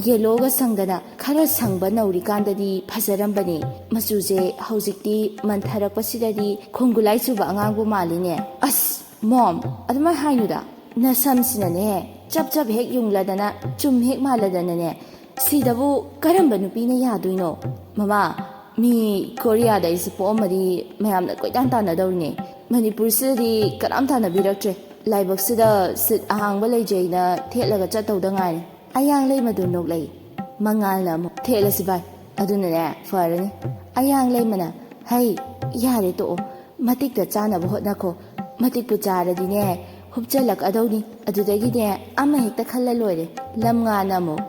ꯌꯦꯂꯣꯒ ꯁꯪꯗꯅ꯫ ꯈꯔ ꯁꯪꯕ ꯅꯧꯔꯤꯀꯥꯟꯗꯗꯤ ꯐꯖꯔꯝꯕꯅꯦ, ꯃꯆꯨꯁꯦ ꯍꯧꯖꯤꯛꯇꯤ ꯃꯟꯊꯔꯛꯄꯁꯤꯗꯗꯤ ꯈꯣꯡꯒꯨꯂꯥꯏ ꯆꯨꯕ ꯑꯉꯥꯡꯕꯨ ꯃꯥꯜꯂꯤꯅꯦ꯫" "ꯑꯁ ꯃꯣꯝ, ꯑꯗꯨꯃꯥꯏꯅ ꯍꯥꯏꯅꯨꯗ, ꯅꯁꯝꯁꯤꯅꯅꯦ ꯆꯞ ꯆꯞ ꯍꯦꯛ ꯌꯨꯡꯂꯗꯅ, ꯆꯨꯝ ꯍꯦꯛ ꯃꯥꯜꯂꯗꯅꯅꯦ, ꯁꯤꯗꯕꯨ ꯀꯔꯝꯕ ꯅꯨꯄꯤꯅ ꯌꯥꯗꯣꯏꯅꯣ?" "ꯃꯃꯥ, ꯃꯤ ꯀꯣꯔꯤꯌꯥꯗ ꯑꯩꯁꯦ ꯄꯣꯛꯑꯝꯃꯗꯤ ꯃꯌꯥꯝꯅ ꯀꯣꯏꯇꯥꯟ ꯇꯥꯟꯅꯗꯧꯔꯤꯅꯦ꯫ ꯃꯅꯤꯄꯨꯔꯁꯤꯗꯗꯤ ꯀꯅꯥꯝ ꯇꯥꯟꯅꯕꯤꯔꯛꯇ꯭ꯔꯦ꯫ ꯂꯥꯏꯕꯛꯁꯤꯗ ꯁꯤꯠ ꯑꯍꯥꯡꯕ ꯂꯩꯖꯩꯅ ꯊꯦꯠꯂꯒ ꯆꯠꯇꯧꯗ ꯉꯥꯏꯔꯦ꯫" ꯑꯌꯥꯡ ꯂꯩꯃꯗꯨ ꯅꯣꯛꯂꯛꯏ꯫ ꯃꯉꯥꯜꯅ ꯑꯃꯨꯛ, "ꯊꯦꯠꯂꯁꯤ ꯚꯥꯏ, ꯑꯗꯨꯅꯅꯦ ꯐꯔꯅꯤ꯫" ꯑꯌꯥꯡ ꯂꯩꯃꯅ, "ꯍꯩ, ꯌꯥꯔꯦ ꯇꯣꯛꯑꯣ, ꯃꯇꯤꯛꯇ ꯆꯥꯅꯕ ꯍꯣꯠꯅꯈꯣ꯫ ꯃꯇꯤꯛꯄꯨ ꯆꯥꯔꯗꯤꯅꯦ ꯍꯨꯞꯆꯜꯂꯛꯀꯗꯧꯅꯤ, ꯑꯗꯨꯗꯒꯤꯅꯦ ꯑꯃ ꯍꯦꯛꯇ ꯈꯜꯂ ꯂꯣꯏꯔꯦ꯫" ꯂꯝꯉꯥꯟꯅ ꯑꯃꯨꯛ,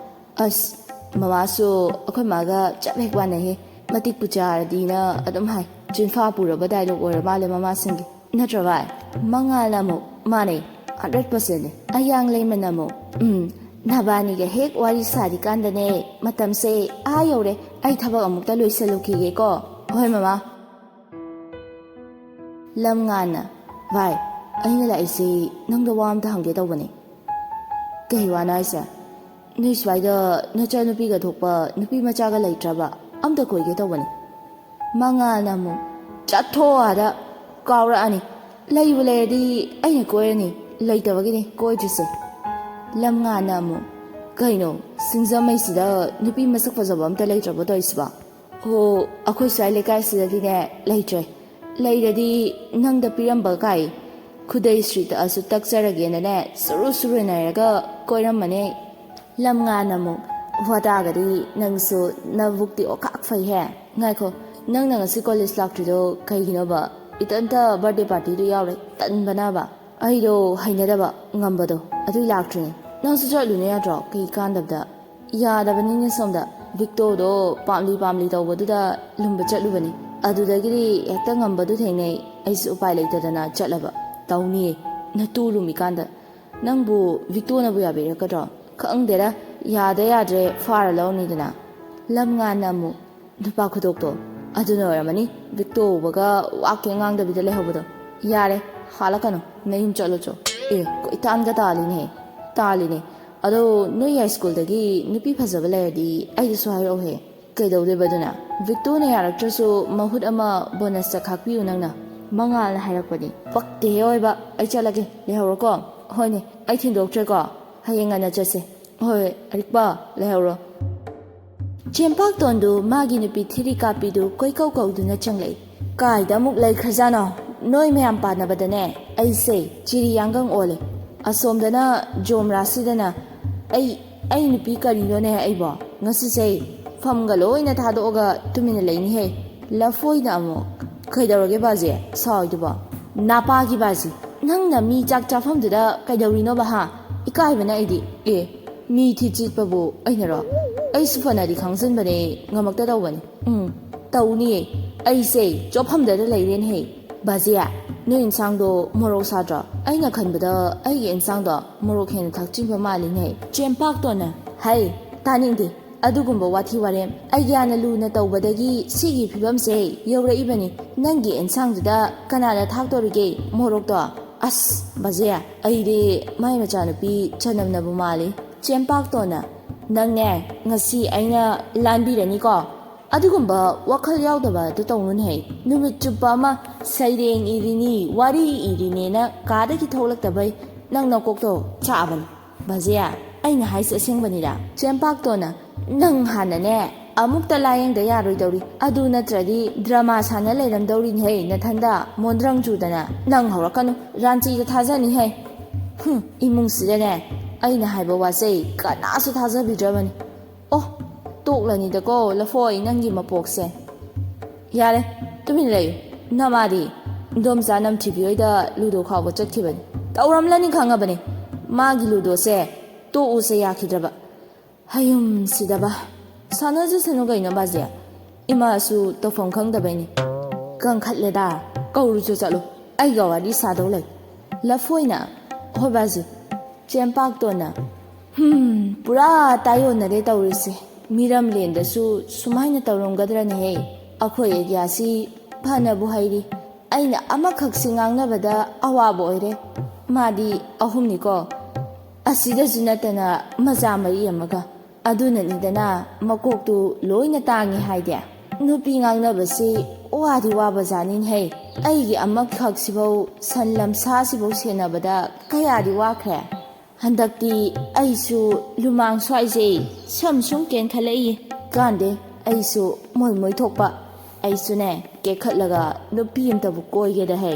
"ꯑꯁ, ꯃꯃꯥꯁꯨ ꯑꯩꯈꯣꯏ ꯃꯥꯒ ꯆꯞ ꯍꯦꯛ ꯃꯥꯟꯅꯩꯍꯦ꯫ ꯃꯇꯤꯛꯄꯨ ꯆꯥꯔꯗꯤꯅ ꯑꯗꯨꯝ ꯍꯥꯏ꯫ ꯆꯤꯟꯐꯥ ꯄꯨꯔꯕ ꯗꯥꯏꯂꯣꯛ ꯑꯣꯏꯔ ꯃꯥꯜꯂꯦ ꯃꯃꯥꯁꯤꯡꯒꯤ꯫ ꯅꯠꯇ꯭ꯔꯣ ꯚꯥꯏ? ꯃꯉꯥꯜꯅ ꯑꯃꯨꯛ, "ꯃꯥꯅꯦ, ꯍꯟꯗ꯭ꯔꯦꯠ ꯄꯥꯔꯁꯦꯟꯅꯦ"꯫ ꯑꯌꯥꯡ ꯂꯩꯃꯅ ꯑꯃꯨꯛ, "ꯎꯝ, ꯅꯕꯥꯅꯤꯒ ꯍꯦꯛ ꯋꯥꯔꯤ ꯁꯥꯔꯤꯀꯥꯟꯗꯅꯦ, ꯃꯇꯝꯁꯦ ꯑꯥ ꯌꯧꯔꯦ, ꯑꯩ ꯊꯕꯛ ꯑꯃꯨꯛꯇ ꯂꯣꯏꯁꯜꯂꯨꯈꯤꯒꯦꯀꯣ"꯫ "ꯍꯣꯏ ꯃꯃꯥ"꯫ ꯂꯝꯉꯥꯟꯅ, "ꯚꯥꯏ, ꯑꯩꯅ ꯂꯥꯛꯏꯁꯤ ꯅꯪꯗ ꯋꯥ ꯑꯝꯇ ꯍꯪꯒꯦ ꯇꯧꯕꯅꯦ"꯫ "ꯀꯩ ꯋꯥꯅꯣ ꯍꯥꯏꯁꯦ? ꯅꯣꯏ ꯁ꯭ꯋꯥꯏꯗ ꯅꯆꯥꯅꯨꯄꯤꯒ ꯊꯣꯛꯄ ꯅꯨꯄꯤ ꯃꯆꯥꯒ ꯂꯩꯇ꯭ꯔꯕ? ꯑꯝꯇ ꯀꯣꯏꯒꯦ ꯇꯧꯕꯅꯦ"꯫ ꯃꯉꯥꯜꯅ ꯑꯃꯨꯛ, "ꯆꯠꯊꯣꯛ ꯑꯥꯗ, ꯀꯥꯎꯔꯛꯑꯅꯤ꯫ ꯂꯩꯕꯨ ꯂꯩꯔꯗꯤ ꯑꯩꯅ ꯀꯣꯏꯔꯅꯤ, ꯂꯩꯇꯕꯒꯤꯅꯤ ꯀꯣꯏꯗ꯭ꯔꯤꯁꯦ"꯫ ꯂꯝꯉꯥꯟꯅ ꯑꯃꯨꯛ, "ꯀꯩꯅꯣ, ꯁꯤꯡꯖꯃꯩꯁꯤꯗ ꯅꯨꯄꯤ ꯃꯁꯛ ꯐꯖꯕ ꯑꯝꯇ ꯂꯩꯇ꯭ꯔꯕꯣ ꯇꯧꯔꯤꯁꯤꯕꯣ?" "ꯍꯣ, ꯑꯩꯈꯣꯏ ꯁ꯭ꯋꯥꯏ ꯂꯩꯀꯥꯏꯁꯤꯗꯗꯤꯅꯦ ꯂꯩꯇ꯭ꯔꯦ꯫ ꯂꯩꯔꯗꯤ ꯅꯪꯗ ꯄꯤꯔꯝꯕ ꯀꯥꯏ꯫ ꯈꯨꯗꯩ ꯁ꯭ꯔꯤ ꯇꯛꯑꯁꯨ ꯇꯛꯆꯔꯒꯦꯅꯅꯦ, ꯁꯨꯔꯨ ꯁꯨꯔꯨ ꯅꯥꯏꯔꯒ ꯀꯣꯏꯔꯝꯕꯅꯦ"꯫ ꯂꯝꯉꯥꯟꯅ ꯑꯃꯨꯛ, "ꯋꯥꯇꯥꯒꯗꯤ ꯅꯪꯁꯨ ꯅꯕꯨꯛꯇꯤ ꯑꯣꯈꯥꯛ ꯐꯩꯍꯦ꯫ ꯉꯥꯏꯈꯣ, ꯅꯪꯅ ꯉꯁꯤ ꯀꯣꯂꯦꯖ ꯂꯥꯛꯇ꯭ꯔꯤꯗꯣ ꯀꯩꯒꯤꯅꯣꯕ? ꯏꯇꯟꯇ ꯕꯥꯔꯗꯦ ꯄꯥꯔꯇꯤꯗꯨ ꯌꯥꯎꯔꯦ, ꯇꯟꯕꯅꯕ꯫ ꯑꯩꯗꯣ ꯍꯩꯅꯗꯕ ꯉꯝꯕꯗꯣ, ꯑꯗꯨꯏ ꯂꯥꯛꯇ꯭ꯔꯤꯅꯦ꯫ ꯅꯪꯁꯨ ꯆꯠꯂꯨꯅꯦ ꯌꯥꯗ꯭ꯔꯣ? ꯀꯩ ꯀꯥꯟꯗꯕꯗ?" ꯌꯥꯗꯕꯅꯤꯅꯦ ꯁꯣꯝꯗ꯫ ꯚꯤꯛꯇꯣꯗꯣ ꯄꯥꯝꯂꯤ ꯄꯥꯝꯂꯤ ꯇꯧꯕꯗꯨꯗ ꯂꯨꯝꯕ ꯆꯠꯂꯨꯕꯅꯤ꯫ ꯑꯗꯨꯗꯒꯤꯗꯤ ꯍꯦꯛꯇ ꯉꯝꯕꯗꯨ ꯊꯦꯡꯅꯩ꯫ ꯑꯩꯁꯨ ꯎꯄꯥꯏ ꯂꯩꯇꯗꯅ ꯆꯠꯂꯕ꯫ ꯇꯧꯅꯤꯌꯦ, ꯅꯇꯨ ꯂꯨꯝꯃꯤꯀꯥꯟꯗ꯫ ꯅꯪꯕꯨ ꯚꯤꯛꯇꯣꯅꯕꯨ ꯌꯥꯕꯤꯔꯛꯀꯗ꯭ꯔꯣ? ꯈꯪꯗꯦꯗ, ꯌꯥꯗ ꯌꯥꯗ꯭ꯔꯦ, ꯐꯥꯔ ꯂꯧꯅꯤꯗꯅ꯫ ꯂꯝꯉꯥꯟꯅ ꯑꯃꯨꯛ, "ꯅꯨꯄꯥ ꯈꯨꯗꯣꯛꯇꯣ, ꯑꯗꯨꯅ ꯑꯣꯏꯔꯝꯃꯅꯤ ꯚꯤꯛꯇꯣ ꯎꯕꯒ ꯋꯥ ꯀꯩꯝ ꯉꯥꯡꯗꯕꯤꯗ ꯂꯩꯍꯧꯕꯗꯣ꯫ ꯌꯥꯔꯦ, ꯍꯥꯠꯂꯛꯀꯅꯨ, ꯅꯌꯨꯝ ꯆꯠꯂꯣ ꯆꯣ꯫ ꯑꯦ, ꯀꯣꯏꯇꯥꯟꯒ ꯇꯥꯜꯂꯤꯅꯦ, ꯇꯥꯜꯂꯤꯅꯦ꯫ ꯑꯗꯣ ꯅꯣꯏ ꯌꯥꯏ ꯁ꯭ꯀꯨꯜꯗꯒꯤ ꯅꯨꯄꯤ ꯐꯖꯕ ꯂꯩꯔꯗꯤ ꯑꯩꯒꯤꯁꯨ ꯍꯥꯏꯔꯛꯎꯍꯦ"꯫ "ꯀꯩꯗꯧꯗꯣꯏꯕ ꯑꯗꯨꯅ? ꯚꯤꯛꯇꯣꯅ ꯌꯥꯔꯛꯇ꯭ꯔꯁꯨ ꯃꯍꯨꯠ ꯑꯃ ꯕꯣꯅꯁꯇ ꯈꯥꯛꯄꯤꯌꯨ ꯅꯪꯅ"꯫ ꯃꯉꯥꯜꯅ ꯍꯥꯏꯔꯛꯄꯅꯤ꯫ "ꯄꯛꯇꯦꯍꯦ ꯑꯣꯏꯕ, ꯑꯩ ꯆꯠꯂꯒꯦ, ꯂꯩꯍꯧꯔꯣꯀꯣ꯫ ꯍꯣꯏꯅꯦ, ꯑꯩ ꯊꯤꯟꯗꯣꯛꯇ꯭ꯔꯦꯀꯣ, ꯍꯌꯦꯡ ꯉꯟꯅ ꯆꯠꯁꯦ꯫ ꯍꯣꯏ, ꯑꯔꯤꯛꯄ, ꯂꯩꯍꯧꯔꯣ"꯫ ꯆꯦꯝꯄꯥꯛꯇꯣꯟꯗꯨ ꯃꯥꯒꯤ ꯅꯨꯄꯤ ꯊꯤꯔꯤ ꯀꯥꯞꯄꯤꯗꯨ ꯀꯣꯏꯀꯧ ꯀꯧꯗꯨꯅ ꯆꯪꯂꯛꯏ꯫ "ꯀꯥꯏꯗ ꯑꯃꯨꯛ ꯂꯩꯈ꯭ꯔꯖꯥꯠꯅꯣ? ꯅꯣꯏ ꯃꯌꯥꯝ ꯄꯥꯟꯅꯕꯗꯅꯦ ꯑꯩꯁꯦ ꯆꯤꯔꯤ ꯌꯥꯡꯒꯪ ꯑꯣꯜꯂꯦ꯫ ꯑꯁꯣꯝꯗꯅ ꯖꯣꯝꯔꯥꯁꯤꯗꯅ ꯑꯩ, ꯑꯩ ꯅꯨꯄꯤ ꯀꯔꯤꯅꯣꯅꯦ ꯑꯩꯕꯣ? ꯉꯁꯤꯁꯦ ꯐꯝꯒ ꯂꯣꯏꯅ ꯊꯥꯗꯣꯛꯑꯒ ꯇꯨꯃꯤꯟꯅ ꯂꯩꯅꯤꯍꯦ"꯫ ꯂꯐꯣꯏꯅ ꯑꯃꯨꯛ, "ꯀꯩꯗꯧꯔꯒꯦ ꯕꯥꯖꯤ ꯁꯥꯎꯏꯗꯨꯕꯣ? ꯅꯥꯄꯥꯒꯤ ꯕꯥꯖꯤ, ꯅꯪꯅ ꯃꯤ ꯆꯥꯛ ꯆꯥꯐꯝꯗꯨꯗ ꯀꯩꯗꯧꯔꯤꯅꯣꯕ ꯍꯥ? ꯏꯀꯥꯏꯕꯅ ꯑꯩꯗꯤ꯫ ꯑꯦ, ꯃꯤ ꯊꯤ ꯆꯤꯠꯄꯕꯨ ꯑꯩꯅꯔꯣ? ꯑꯩꯁꯨ ꯐꯅꯗꯤ ꯈꯪꯖꯤꯟꯕꯅꯦ, ꯉꯝꯃꯛꯇ ꯇꯧꯕꯅꯤ꯫ ꯎꯝ, ꯇꯧꯅꯤꯌꯦ꯫ ꯑꯩꯁꯦ ꯆꯣꯞꯐꯝꯗꯗ ꯂꯩꯔꯦꯅꯦꯍꯦ꯫ ꯕꯥꯖꯤ, ꯅꯣꯏ ꯏꯟꯁꯥꯡꯗꯣ ꯃꯣꯔꯣꯛ ꯁꯥꯗ꯭ꯔꯣ? ꯑꯩꯅ ꯈꯟꯕꯗ ꯑꯩꯒꯤ ꯏꯟꯁꯥꯡꯗꯣ ꯃꯣꯔꯣꯛ ꯍꯦꯟꯅ ꯊꯥꯛꯆꯤꯟꯕ ꯃꯥꯜꯂꯤꯅꯦ꯫ ꯆꯦꯝꯄꯥꯛꯇꯣꯟꯅ, ꯍꯩ, ꯇꯥꯅꯤꯡꯗꯦ ꯑꯗꯨꯒꯨꯝꯕ ꯋꯥꯊꯤ ꯋꯥꯔꯦꯝ꯫ ꯑꯩꯒ꯭ꯌꯥꯅ ꯂꯨꯅ ꯇꯧꯕꯗꯒꯤ ꯁꯤꯒꯤ ꯐꯤꯕꯝꯁꯦ ꯌꯧꯔꯛꯏꯕꯅꯤ꯫ ꯅꯪꯒꯤ ꯏꯟꯁꯥꯡꯗꯨꯗ ꯀꯅꯥꯅ ꯊꯥꯛꯇꯣꯔꯤꯒꯦ ꯃꯣꯔꯣꯛꯇꯣ? ꯑꯁ, ꯕꯥꯖꯦ, ꯑꯩꯗꯤ ꯃꯥꯏ ꯃꯆꯥꯅꯨꯄꯤ ꯆꯅꯝꯅꯕꯨ ꯃꯥꯜꯂꯤ꯫ ꯆꯦꯝꯄꯥꯛꯇꯣꯟꯅ, ꯅꯪꯅꯦ, ꯉꯁꯤ ꯑꯩꯅ ꯂꯥꯟꯕꯤꯔꯅꯤꯀꯣ꯫ ꯑꯗꯨꯒꯨꯝꯕ ꯋꯥꯈꯜ ꯌꯥꯎꯗꯕ ꯑꯗꯨ ꯇꯧꯅꯨꯅꯦꯍꯦ꯫ ꯅꯨꯃꯤꯠ ꯆꯨꯞꯄ ꯑꯃ ꯁꯩꯔꯦꯡ ꯏꯔꯤꯅꯤ, ꯋꯥꯔꯤ ꯏꯔꯤꯅꯦꯅ ꯀꯥꯗꯒꯤ ꯊꯣꯛꯂꯛꯇꯕꯩ ꯅꯪ ꯅꯀꯣꯛꯇꯣ ꯆꯥꯛꯑꯕꯅꯤ꯫ ꯕꯥꯖꯦ, ꯑꯩꯅ ꯍꯥꯏꯁꯦ ꯑꯁꯦꯡꯕꯅꯤꯗ꯫ ꯆꯦꯝꯄꯥꯛꯇꯣꯟꯅ, ꯅꯪ ꯍꯥꯟꯅꯅꯦ ꯑꯃꯨꯛꯇ ꯂꯥꯌꯦꯡꯗ ꯌꯥꯔꯣꯏꯗꯧꯔꯤ꯫ ꯑꯗꯨ ꯅꯠꯇ꯭ꯔꯗꯤ ꯗ꯭ꯔꯃꯥ ꯁꯥꯟꯅ ꯂꯩꯔꯝꯗꯧꯔꯤꯅꯦꯍꯦ ꯅꯊꯟꯗ ꯃꯣꯟꯗ꯭ꯔꯪ ꯆꯨꯗꯅ꯫ ꯅꯪ ꯍꯧꯔꯛꯀꯅꯨ, ꯔꯥꯟꯆꯤꯗ ꯊꯥꯖꯅꯤꯍꯦ꯫ ꯍꯨꯝ, ꯏꯃꯨꯡꯁꯤꯗꯅꯦ ꯑꯩꯅ ꯍꯥꯏꯕ ꯋꯥꯁꯦ ꯀꯅꯥꯁꯨ ꯊꯥꯖꯕꯤꯗ꯭ꯔꯕꯅꯤ꯫ ꯑꯣ, ꯇꯣꯛꯂꯅꯤꯗꯀꯣ ꯂꯐꯣꯏ ꯅꯪꯒꯤ ꯃꯄꯣꯛꯁꯦ꯫ ꯌꯥꯔꯦ, ꯇꯨꯃꯤꯟ ꯂꯩꯌꯨ꯫ ꯅꯃꯥꯗꯤ ꯏꯟꯗꯣꯝꯆꯥ ꯅꯝꯊꯤꯕꯤ ꯍꯣꯏꯗ ꯂꯨꯗꯣ ꯈꯥꯎꯕ ꯆꯠꯈꯤꯕꯅꯤ꯫ ꯇꯧꯔꯝꯂꯅꯤ ꯈꯪꯉꯕꯅꯤ꯫ ꯃꯥꯒꯤ ꯂꯨꯗꯣꯁꯦ ꯇꯣꯛꯎꯁꯦ ꯌꯥꯈꯤꯗ꯭ꯔꯕ꯫ ꯍꯌꯨꯝꯁꯤꯗꯕ꯫ ꯁꯥꯟꯅꯖꯁꯅꯨ ꯀꯩꯅꯣ ꯕꯥꯖꯦ꯫ ꯏꯃꯥꯁꯨ ꯇꯧꯐꯝ ꯈꯪꯗꯕꯩꯅꯤ꯫ ꯀꯟꯈꯠꯂꯦꯗ꯫ ꯀꯧꯔꯨꯆꯣ ꯆꯠꯂꯨ꯫ ꯑꯩꯒ ꯋꯥꯔꯤ ꯁꯥꯗꯧ ꯂꯩ꯫ ꯂꯐꯣꯏꯅ, ꯍꯣꯏ ꯕꯥꯖꯦ꯫ ꯆꯦꯝꯄꯥꯛꯇꯣꯟꯅ, ꯍꯨꯝ, ꯄꯨꯔꯥ ꯇꯥꯏꯑꯣꯟꯅꯔꯦ ꯇꯧꯔꯤꯁꯦ꯫ ꯃꯤꯔꯝꯂꯦꯟꯗꯁꯨ ꯁꯨꯃꯥꯏꯅ ꯇꯧꯔꯝꯒꯗ꯭ꯔꯅꯦꯍꯦ? ꯑꯩꯈꯣꯏ ꯑꯦꯔꯤꯌꯥꯁꯤ ꯐꯅꯕꯨ ꯍꯩꯔꯤ꯫ ꯑꯩꯅ ꯑꯃꯈꯛꯁꯤ ꯉꯥꯡꯅꯕꯗ ꯑꯋꯥꯕ ꯑꯣꯏꯔꯦ꯫ ꯃꯥꯗꯤ ꯑꯍꯨꯝꯅꯤꯀꯣ꯫ ꯑꯁꯤꯗꯁꯨ ꯅꯠꯇꯅ ꯃꯆꯥ ꯃꯔꯤ ꯑꯃꯒ꯫ ꯑꯗꯨꯅꯅꯤꯗꯅ ꯃꯀꯣꯛꯇꯨ ꯂꯣꯏꯅ ꯇꯥꯡꯉꯤ ꯍꯥꯏꯗꯦ꯫ ꯅꯨꯄꯤ ꯉꯥꯡꯅꯕꯁꯤ ꯋꯥꯗꯤ ꯋꯥꯕꯖꯥꯠꯅꯤꯅꯦꯍꯦ꯫ ꯑꯩꯒꯤ ꯑꯃꯈꯛꯁꯤꯐꯧ ꯁꯟ ꯂꯝꯁꯥꯁꯤꯐꯧ ꯁꯦꯟꯅꯕꯗ ꯀꯌꯥꯗꯤ ꯋꯥꯈ꯭ꯔꯦ꯫ ꯍꯟꯗꯛꯇꯤ ꯑꯩꯁꯨ ꯂꯨꯃꯥꯡ ꯁ꯭ꯋꯥꯏꯁꯦ ꯁꯝ ꯁꯨꯝ ꯀꯦꯟꯈꯠꯂꯛꯏ꯫ ꯀꯥꯟꯗꯦ, ꯑꯩꯁꯨ ꯃꯣꯏ ꯃꯣꯏ ꯊꯣꯛꯄ꯫ ꯑꯩꯁꯨꯅꯦ ꯀꯦꯈꯠꯂꯒ ꯅꯨꯄꯤ ꯑꯝꯇꯕꯨ ꯀꯣꯏꯒꯦꯗ ꯍꯦ꯫